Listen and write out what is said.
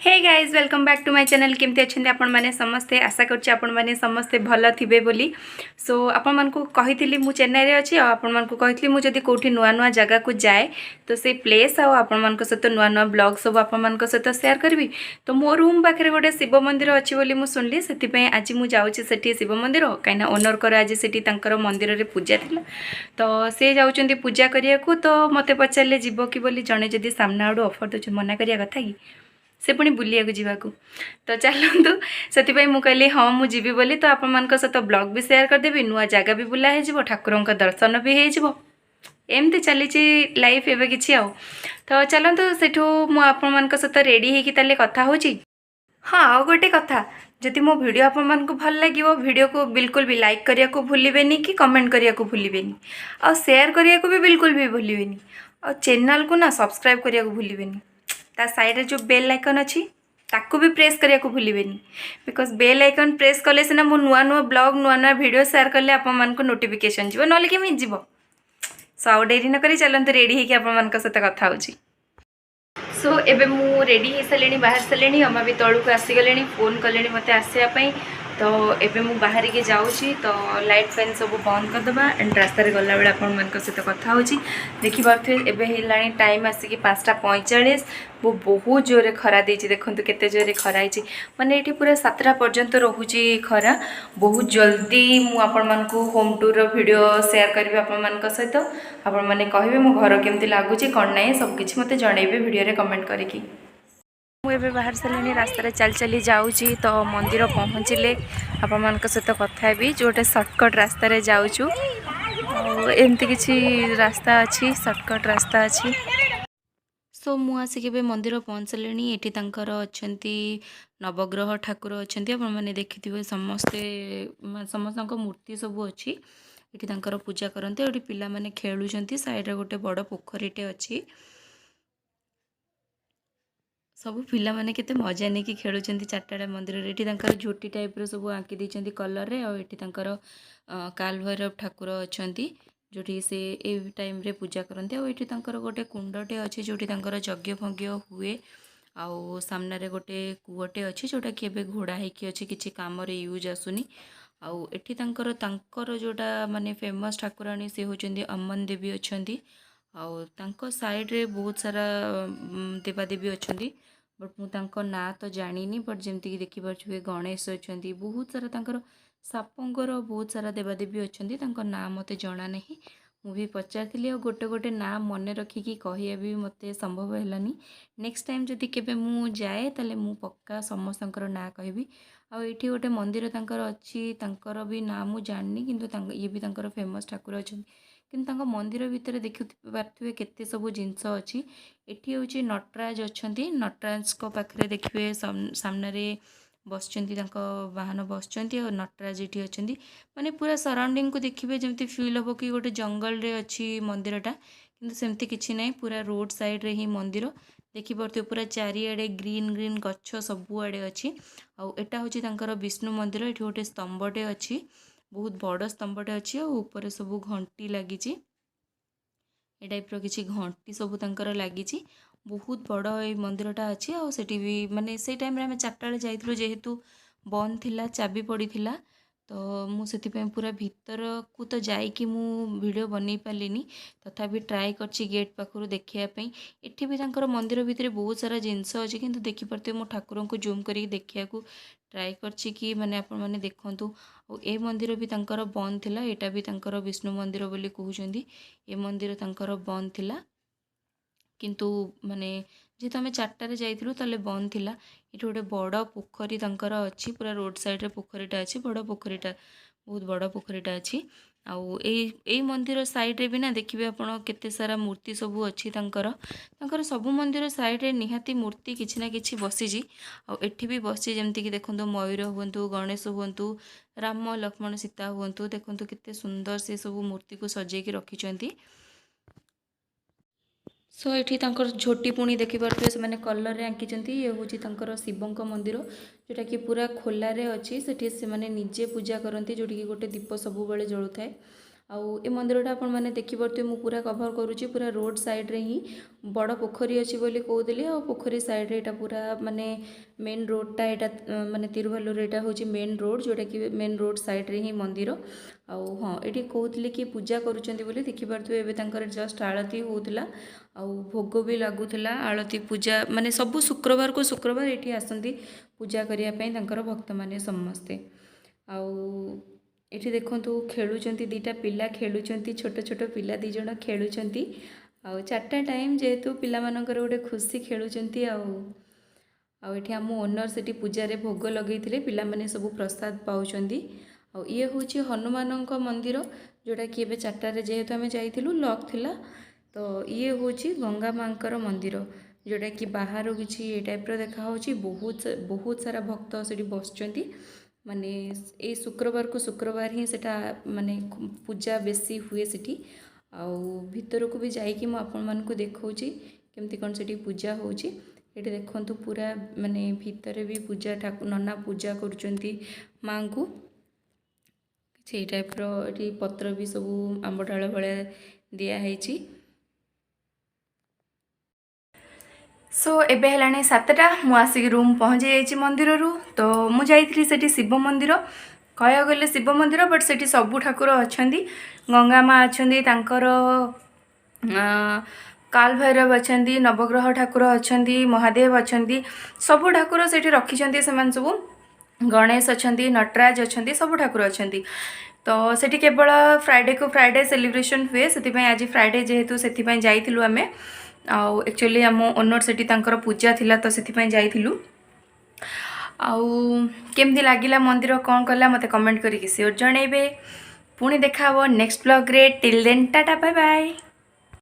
Hey guys, welcome back to my channel. କେମିତି ଅଛନ୍ତି ଆପଣମାନେ ସମସ୍ତେ? ଆଶା କରୁଛି ଆପଣମାନେ ସମସ୍ତେ ଭଲ ଥିବେ ବୋଲି। ସୋ ଆପଣମାନଙ୍କୁ କହିଥିଲି ମୁଁ ଚେନ୍ନାଇରେ ଅଛି ଆଉ ଆପଣମାନଙ୍କୁ କହିଥିଲି ମୁଁ ଯଦି କେଉଁଠି ନୂଆ ନୂଆ ଜାଗାକୁ ଯାଏ, ତ ସେଇ ପ୍ଲେସ୍ ଆଉ ଆପଣମାନଙ୍କ ସହିତ ନୂଆ ନୂଆ ବ୍ଲଗ୍ ସବୁ ଆପଣମାନଙ୍କ ସହିତ ସେୟାର କରିବି। ତ ମୋ ରୁମ୍ ପାଖରେ ଗୋଟେ ଶିବ ମନ୍ଦିର ଅଛି ବୋଲି ମୁଁ ଶୁଣିଲି। ସେଥିପାଇଁ ଆଜି ମୁଁ ଯାଉଛି ସେଠି ଶିବ ମନ୍ଦିର, କାହିଁକିନା ଓନରଙ୍କର ଆଜି ସେଠି ତାଙ୍କର ମନ୍ଦିରରେ ପୂଜା ଥିଲା। ତ ସେ ଯାଉଛନ୍ତି ପୂଜା କରିବାକୁ, ତ ମୋତେ ପଚାରିଲେ ଯିବ କି ବୋଲି। ଜଣେ ଯଦି ସାମ୍ନା ଆଡ଼ୁ ଅଫର୍ ଦେଉଛନ୍ତି, ମନା କରିବା କଥା କି? ସେ ପୁଣି ବୁଲିବାକୁ ଯିବାକୁ। ତ ଚାଲନ୍ତୁ, ସେଥିପାଇଁ ମୁଁ କହିଲି ହଁ, ମୁଁ ଯିବି ବୋଲି। ତ ଆପଣମାନଙ୍କ ସହିତ ବ୍ଲଗ୍ ବି ସେୟାର କରିଦେବି, ନୂଆ ଜାଗା ବି ବୁଲା ହେଇଯିବ, ଠାକୁରଙ୍କ ଦର୍ଶନ ବି ହେଇଯିବ। ଏମିତି ଚାଲିଛି ଲାଇଫ୍ ଏବେ କିଛି ଆଉ। ତ ଚାଲନ୍ତୁ, ସେଠୁ ମୁଁ ଆପଣମାନଙ୍କ ସହିତ ରେଡ଼ି ହେଇକି ତାହେଲେ କଥା ହେଉଛି। ହଁ, ଆଉ ଗୋଟେ କଥା, ଯଦି ମୋ ଭିଡ଼ିଓ ଆପଣମାନଙ୍କୁ ଭଲ ଲାଗିବ, ଭିଡ଼ିଓକୁ ବିଲକୁଲ ବି ଲାଇକ୍ କରିବାକୁ ଭୁଲିବେନି କି କମେଣ୍ଟ କରିବାକୁ ଭୁଲିବେନି, ଆଉ ସେୟାର କରିବାକୁ ବି ବିଲକୁଲ ବି ଭୁଲିବେନି, ଆଉ ଚ୍ୟାନେଲକୁ ନା ସବସ୍କ୍ରାଇବ୍ କରିବାକୁ ଭୁଲିବେନି। ତା ସାଇଡ଼୍ରେ ଯେଉଁ ବେଲ୍ ଆଇକନ୍ ଅଛି, ତାକୁ ବି ପ୍ରେସ୍ କରିବାକୁ ଭୁଲିବେନି, because bail icon press କଲେ ସିନା ମୁଁ ନୂଆ ନୂଆ ବ୍ଲଗ୍, ନୂଆ ନୂଆ ଭିଡ଼ିଓ ସେୟାର କଲେ ଆପଣମାନଙ୍କୁ ନୋଟିଫିକେସନ୍ ଯିବ, ନହେଲେ କେମିତି ଯିବ? ସୋ ଆଉ ଡେରି ନକରି ଚାଲନ୍ତୁ, ରେଡ଼ି ହେଇକି ଆପଣମାନଙ୍କ ସହିତ କଥା ହେଉଛି। ସୋ ଏବେ ମୁଁ ରେଡ଼ି ହେଇସାରିଲିଣି, ବାହାରି ସାରିଲିଣି। ଅମା ବି ତଳକୁ ଆସିଗଲେଣି, ଫୋନ୍ କଲେଣି ମୋତେ ଆସିବା ପାଇଁ। ତ ଏବେ ମୁଁ ବାହାରିକି ଯାଉଛି। ତ ଲାଇଟ୍ ଫ୍ୟାନ୍ ସବୁ ବନ୍ଦ କରିଦେବା ଆଣ୍ଡ ରାସ୍ତାରେ ଗଲାବେଳେ ଆପଣମାନଙ୍କ ସହିତ କଥା ହେଉଛି। ଦେଖିପାରୁଥିବେ, ଏବେ ହେଲାଣି ଟାଇମ୍ ଆସିକି 5ଟା 45। ମୁଁ ବହୁତ ଜୋରରେ ଖରା ଦେଇଛି। ଦେଖନ୍ତୁ କେତେ ଜୋରରେ ଖରା ହେଇଛି। ମାନେ ଏଇଠି ପୁରା 7ଟା ପର୍ଯ୍ୟନ୍ତ ରହୁଛି ଖରା। ବହୁତ ଜଲ୍ଦି ମୁଁ ଆପଣମାନଙ୍କୁ ହୋମ୍ ଟୁର୍ର ଭିଡ଼ିଓ ସେୟାର କରିବି ଆପଣମାନଙ୍କ ସହିତ। ଆପଣମାନେ କହିବେ ମୋ ଘର କେମିତି ଲାଗୁଛି, କ'ଣ ନାହିଁ, ସବୁକିଛି ମୋତେ ଜଣେଇବେ ଭିଡ଼ିଓରେ କମେଣ୍ଟ କରିକି। ମୁଁ ଏବେ ବାହାରି ସାରିଲିଣି, ରାସ୍ତାରେ ଚାଲି ଚାଲି ଯାଉଛି। ତ ମନ୍ଦିର ପହଞ୍ଚିଲେ ଆପଣମାନଙ୍କ ସହିତ କଥା ହେବି। ଯେଉଁଟା ସର୍ଟକଟ୍ ରାସ୍ତାରେ ଯାଉଛୁ, ଆଉ ଏମିତି କିଛି ରାସ୍ତା ଅଛି, ସର୍ଟକଟ୍ ରାସ୍ତା ଅଛି। ସୋ ମୁଁ ଆସିକି ଏବେ ମନ୍ଦିର ପହଞ୍ଚିଲିଣି। ଏଠି ତାଙ୍କର ଅଛନ୍ତି, ନବଗ୍ରହ ଠାକୁର ଅଛନ୍ତି। ଆପଣମାନେ ଦେଖିଥିବେ, ସମସ୍ତେ ସମସ୍ତଙ୍କ ମୂର୍ତ୍ତି ସବୁ ଅଛି ଏଠି। ତାଙ୍କର ପୂଜା କରନ୍ତି ଆଉ ଏଠି ପିଲାମାନେ ଖେଳୁଛନ୍ତି। ସାଇଡ଼ରେ ଗୋଟେ ବଡ଼ ପୋଖରୀଟେ ଅଛି। ସବୁ ପିଲାମାନେ କେତେ ମଜା ନେଇକି ଖେଳୁଛନ୍ତି 4ଟା ବେଳେ ମନ୍ଦିରରେ। ଏଠି ତାଙ୍କର ଝୋଟି ଟାଇପ୍ର ସବୁ ଆଙ୍କି ଦେଇଛନ୍ତି କଲର୍ରେ। ଆଉ ଏଠି ତାଙ୍କର କାଲଭୈରବ ଠାକୁର ଅଛନ୍ତି, ଯେଉଁଠି ସେ ଏଇ ଟାଇମ୍ରେ ପୂଜା କରନ୍ତି। ଆଉ ଏଠି ତାଙ୍କର ଗୋଟେ କୁଣ୍ଡଟେ ଅଛି, ଯେଉଁଠି ତାଙ୍କର ଯଜ୍ଞ ଫଜ୍ଞ ହୁଏ। ଆଉ ସାମ୍ନାରେ ଗୋଟେ କୂଅଟେ ଅଛି, ଯେଉଁଟାକି ଏବେ ଘୋଡ଼ା ହେଇକି ଅଛି, କିଛି କାମରେ ୟୁଜ୍ ଆସୁନି। ଆଉ ଏଠି ତାଙ୍କର ତାଙ୍କର ଯେଉଁଟା ମାନେ ଫେମସ୍ ଠାକୁରାଣୀ, ସେ ହେଉଛନ୍ତି ଅମ୍ମନ ଦେବୀ ଅଛନ୍ତି। ଆଉ ତାଙ୍କ ସାଇଡ଼୍ରେ ବହୁତ ସାରା ଦେବାଦେବୀ ଅଛନ୍ତି, ବଟ୍ ମୁଁ ତାଙ୍କ ନାଁ ତ ଜାଣିନି। ବଟ୍ ଯେମିତିକି ଦେଖିପାରୁଥିବେ, ଗଣେଶ ଅଛନ୍ତି, ବହୁତ ସାରା ତାଙ୍କର ସାପଙ୍କର ବହୁତ ସାରା ଦେବାଦେବୀ ଅଛନ୍ତି। ତାଙ୍କ ନାଁ ମୋତେ ଜଣା ନାହିଁ। ମୁଁ ବି ପଚାରିଥିଲି ଆଉ ଗୋଟେ ଗୋଟେ ନାଁ ମନେ ରଖିକି କହିବା ବି ମୋତେ ସମ୍ଭବ ହେଲାନି। ନେକ୍ସଟ ଟାଇମ୍ ଯଦି କେବେ ମୁଁ ଯାଏ, ତାହେଲେ ମୁଁ ପକ୍କା ସମସ୍ତଙ୍କର ନାଁ କହିବି। ଆଉ ଏଇଠି ଗୋଟେ ମନ୍ଦିର ତାଙ୍କର ଅଛି, ତାଙ୍କର ବି ନାଁ ମୁଁ ଜାଣିନି, କିନ୍ତୁ ତାଙ୍କ ଇଏ ବି ତାଙ୍କର ଫେମସ୍ ଠାକୁର ଅଛନ୍ତି। କିନ୍ତୁ ତାଙ୍କ ମନ୍ଦିର ଭିତରେ ଦେଖିପାରୁଥିବେ କେତେ ସବୁ ଜିନିଷ ଅଛି। ଏଠି ହେଉଛି ନଟରାଜ ଅଛନ୍ତି। ନଟରାଜଙ୍କ ପାଖରେ ଦେଖିବେ, ସାମ୍ନାରେ ବସିଛନ୍ତି, ତାଙ୍କ ବାହନ ବସିଛନ୍ତି ଆଉ ନଟରାଜ ଏଠି ଅଛନ୍ତି। ମାନେ ପୁରା ସରାଉଣ୍ଡିଙ୍ଗକୁ ଦେଖିବେ, ଯେମିତି ଫିଲ୍ ହେବ କି ଗୋଟେ ଜଙ୍ଗଲରେ ଅଛି ମନ୍ଦିରଟା, କିନ୍ତୁ ସେମିତି କିଛି ନାହିଁ। ପୁରା ରୋଡ଼ ସାଇଡ଼ରେ ହିଁ ମନ୍ଦିର। ଦେଖିପାରୁଥିବେ, ପୁରା ଚାରିଆଡ଼େ ଗ୍ରୀନ୍ ଗ୍ରୀନ୍ ଗଛ ସବୁଆଡ଼େ ଅଛି। ଆଉ ଏଟା ହେଉଛି ତାଙ୍କର ବିଷ୍ଣୁ ମନ୍ଦିର। ଏଠି ଗୋଟେ ସ୍ତମ୍ଭଟେ ଅଛି, ବହୁତ ବଡ଼ ସ୍ତମ୍ଭଟେ ଅଛି ଆଉ ଉପରେ ସବୁ ଘଣ୍ଟି ଲାଗିଛି। ଏ ଟାଇପ୍ର କିଛି ଘଣ୍ଟି ସବୁ ତାଙ୍କର ଲାଗିଛି। ବହୁତ ବଡ଼ ଏଇ ମନ୍ଦିରଟା ଅଛି। ଆଉ ସେଠି ବି ମାନେ ସେଇ ଟାଇମ୍ରେ ଆମେ 4ଟା ବେଳେ ଯାଇଥିଲୁ, ଯେହେତୁ ବନ୍ଦ ଥିଲା, ଚାବି ପଡ଼ିଥିଲା, ତ ମୁଁ ସେଥିପାଇଁ ପୁରା ଭିତରକୁ ତ ଯାଇକି ମୁଁ ଭିଡ଼ିଓ ବନେଇ ପାରିଲିନି। ତଥାପି ଟ୍ରାଏ କରିଛି ଗେଟ୍ ପାଖରୁ ଦେଖିବା ପାଇଁ। ଏଠି ବି ତାଙ୍କର ମନ୍ଦିର ଭିତରେ ବହୁତ ସାରା ଜିନିଷ ଅଛି। କିନ୍ତୁ ଦେଖିପାରୁଥିବେ, ମୁଁ ଠାକୁରଙ୍କୁ ଜୁମ୍ କରିକି ଦେଖିବାକୁ ଟ୍ରାଏ କରିଛି କି ମାନେ ଆପଣମାନେ ଦେଖନ୍ତୁ। ଆଉ ଏ ମନ୍ଦିର ବି ତାଙ୍କର ବନ୍ଦ ଥିଲା। ଏଇଟା ବି ତାଙ୍କର ବିଷ୍ଣୁ ମନ୍ଦିର ବୋଲି କହୁଛନ୍ତି। ଏ ମନ୍ଦିର ତାଙ୍କର ବନ୍ଦ ଥିଲା, କିନ୍ତୁ ମାନେ ଯେହେତୁ ଆମେ 4ଟାରେ ଯାଇଥିଲୁ, ତାହେଲେ ବନ୍ଦ ଥିଲା। ଏଠି ଗୋଟେ ବଡ଼ ପୋଖରୀ ତାଙ୍କର ଅଛି। ପୁରା ରୋଡ଼ ସାଇଡ଼ରେ ପୋଖରୀଟା ଅଛି, ବଡ଼ ପୋଖରୀଟା, ବହୁତ ବଡ଼ ପୋଖରୀଟା ଅଛି। ଆଉ ଏଇ ଏଇ ମନ୍ଦିର ସାଇଡ଼ରେ ବି ନା ଦେଖିବେ ଆପଣ, କେତେ ସାରା ମୂର୍ତ୍ତି ସବୁ ଅଛି ତାଙ୍କର। ତାଙ୍କର ସବୁ ମନ୍ଦିର ସାଇଡ଼ରେ ନିହାତି ମୂର୍ତ୍ତି କିଛି ନା କିଛି ବସିଛି ଆଉ ଏଠି ବି ବସିଛି। ଯେମିତିକି ଦେଖନ୍ତୁ, ମୟୂର ହୁଅନ୍ତୁ, ଗଣେଶ ହୁଅନ୍ତୁ, ରାମ, ଲକ୍ଷ୍ମଣ, ସୀତା ହୁଅନ୍ତୁ। ଦେଖନ୍ତୁ କେତେ ସୁନ୍ଦର ସେ ସବୁ ମୂର୍ତ୍ତିକୁ ସଜେଇକି ରଖିଛନ୍ତି। ସୋ ଏଠି ତାଙ୍କର ଝୋଟି ପୁଣି ଦେଖିପାରୁଥିବେ, ସେମାନେ କଲର୍ରେ ଆଙ୍କିଛନ୍ତି। ଇଏ ହେଉଛି ତାଙ୍କର ଶିବଙ୍କ ମନ୍ଦିର, ଯେଉଁଟାକି ପୁରା ଖୋଲାରେ ଅଛି। ସେଠି ସେମାନେ ନିଜେ ପୂଜା କରନ୍ତି, ଯେଉଁଠିକି ଗୋଟେ ଦୀପ ସବୁବେଳେ ଜଳୁଥାଏ। ଆଉ ଏ ମନ୍ଦିରଟା ଆପଣମାନେ ଦେଖିପାରୁଥିବେ, ମୁଁ ପୁରା କଭର୍ କରୁଛି। ପୁରା ରୋଡ଼ ସାଇଡ଼୍ରେ ହିଁ ବଡ଼ ପୋଖରୀ ଅଛି ବୋଲି କହୁଥିଲି। ଆଉ ପୋଖରୀ ସାଇଡ଼୍ରେ ଏଇଟା ପୁରା ମାନେ ମେନ୍ ରୋଡ଼ଟା ଏଇଟା, ମାନେ ତିରୁଭାଲୁର ଏଇଟା ହେଉଛି ମେନ୍ ରୋଡ଼, ଯେଉଁଟାକି ମେନ୍ ରୋଡ଼ ସାଇଡ଼୍ରେ ହିଁ ମନ୍ଦିର। ଆଉ ହଁ, ଏଠି କହୁଥିଲି କି ପୂଜା କରୁଛନ୍ତି ବୋଲି। ଦେଖିପାରୁଥିବେ, ଏବେ ତାଙ୍କର ଜଷ୍ଟ ଆଳତି ହେଉଥିଲା ଆଉ ଭୋଗ ବି ଲାଗୁଥିଲା। ଆଳତି, ପୂଜା ମାନେ ସବୁ ଶୁକ୍ରବାରକୁ ଶୁକ୍ରବାର ଏଠି ଆସନ୍ତି ପୂଜା କରିବା ପାଇଁ ତାଙ୍କର ଭକ୍ତମାନେ ସମସ୍ତେ। ଆଉ ଏଠି ଦେଖନ୍ତୁ, ଖେଳୁଛନ୍ତି, ଦୁଇଟା ପିଲା ଖେଳୁଛନ୍ତି, ଛୋଟ ଛୋଟ ପିଲା ଦୁଇ ଜଣ ଖେଳୁଛନ୍ତି। ଆଉ 4ଟା ଟାଇମ୍ ଯେହେତୁ ପିଲାମାନଙ୍କର ଗୋଟେ ଖୁସି, ଖେଳୁଛନ୍ତି। ଆଉ ଏଠି ଆମ ଓନର୍ ସେଠି ପୂଜାରେ ଭୋଗ ଲଗେଇଥିଲେ, ପିଲାମାନେ ସବୁ ପ୍ରସାଦ ପାଉଛନ୍ତି। ଆଉ ଇଏ ହେଉଛି ହନୁମାନଙ୍କ ମନ୍ଦିର, ଯେଉଁଟାକି ଏବେ 4ଟାରେ ଯେହେତୁ ଆମେ ଯାଇଥିଲୁ ଲକ୍ ଥିଲା। ତ ଇଏ ହେଉଛି ଗଙ୍ଗା ମାଙ୍କର ମନ୍ଦିର, ଯେଉଁଟାକି ବାହାରୁ କିଛି ଏ ଟାଇପ୍ର ଦେଖାହେଉଛି। ବହୁତ ବହୁତ ସାରା ଭକ୍ତ ସେଠି ବସିଛନ୍ତି। ମାନେ ଏଇ ଶୁକ୍ରବାରକୁ ଶୁକ୍ରବାର ହିଁ ସେଟା ମାନେ ପୂଜା ବେଶୀ ହୁଏ ସେଠି। ଆଉ ଭିତରକୁ ବି ଯାଇକି ମୁଁ ଆପଣମାନଙ୍କୁ ଦେଖାଉଛି କେମିତି କ'ଣ ସେଠି ପୂଜା ହେଉଛି। ଏଠି ଦେଖନ୍ତୁ, ପୁରା ମାନେ ଭିତରେ ବି ପୂଜା, ନନା ପୂଜା କରୁଛନ୍ତି ମାଆଙ୍କୁ। କିଛି ଏଇ ଟାଇପ୍ର ଏଠି ପତ୍ର ବି ସବୁ ଆମ୍ବ ଡାଳ ଭଳିଆ ଦିଆହେଇଛି। ସୋ ଏବେ ହେଲାଣି 7ଟା, ମୁଁ ଆସିକି ରୁମ୍ ପହଞ୍ଚି ଯାଇଛି ମନ୍ଦିରରୁ। ତ ମୁଁ ଯାଇଥିଲି ସେଠି ଶିବ ମନ୍ଦିର, କହିବାକୁ ଗଲେ ଶିବ ମନ୍ଦିର, ବଟ୍ ସେଠି ସବୁ ଠାକୁର ଅଛନ୍ତି। ଗଙ୍ଗା ମା ଅଛନ୍ତି, ତାଙ୍କର କାଲ ଭୈରବ ଅଛନ୍ତି, ନବଗ୍ରହ ଠାକୁର ଅଛନ୍ତି, ମହାଦେବ ଅଛନ୍ତି, ସବୁ ଠାକୁର ସେଠି ରଖିଛନ୍ତି ସେମାନେ ସବୁ। ଗଣେଶ ଅଛନ୍ତି, ନଟରାଜ ଅଛନ୍ତି, ସବୁ ଠାକୁର ଅଛନ୍ତି। ତ ସେଠି କେବଳ ଫ୍ରାଇଡ଼େକୁ ଫ୍ରାଇଡ଼େ ସେଲିବ୍ରେସନ୍ ହୁଏ। ସେଥିପାଇଁ ଆଜି ଫ୍ରାଇଡ଼େ ଯେହେତୁ, ସେଥିପାଇଁ ଯାଇଥିଲୁ ଆମେ। ଆଉ ଆକ୍ଚୁଆଲି ଆମ ଓନର୍ ସେଠି ତାଙ୍କର ପୂଜା ଥିଲା, ତ ସେଥିପାଇଁ ଯାଇଥିଲୁ। ଆଉ କେମିତି ଲାଗିଲା ମନ୍ଦିର, କ'ଣ କଲା, ମୋତେ କମେଣ୍ଟ କରିକି ସିଓର ଜଣେଇବେ। ପୁଣି ଦେଖା ହେବ next ବ୍ଲଗ୍ରେ। Till then, tata, bye bye.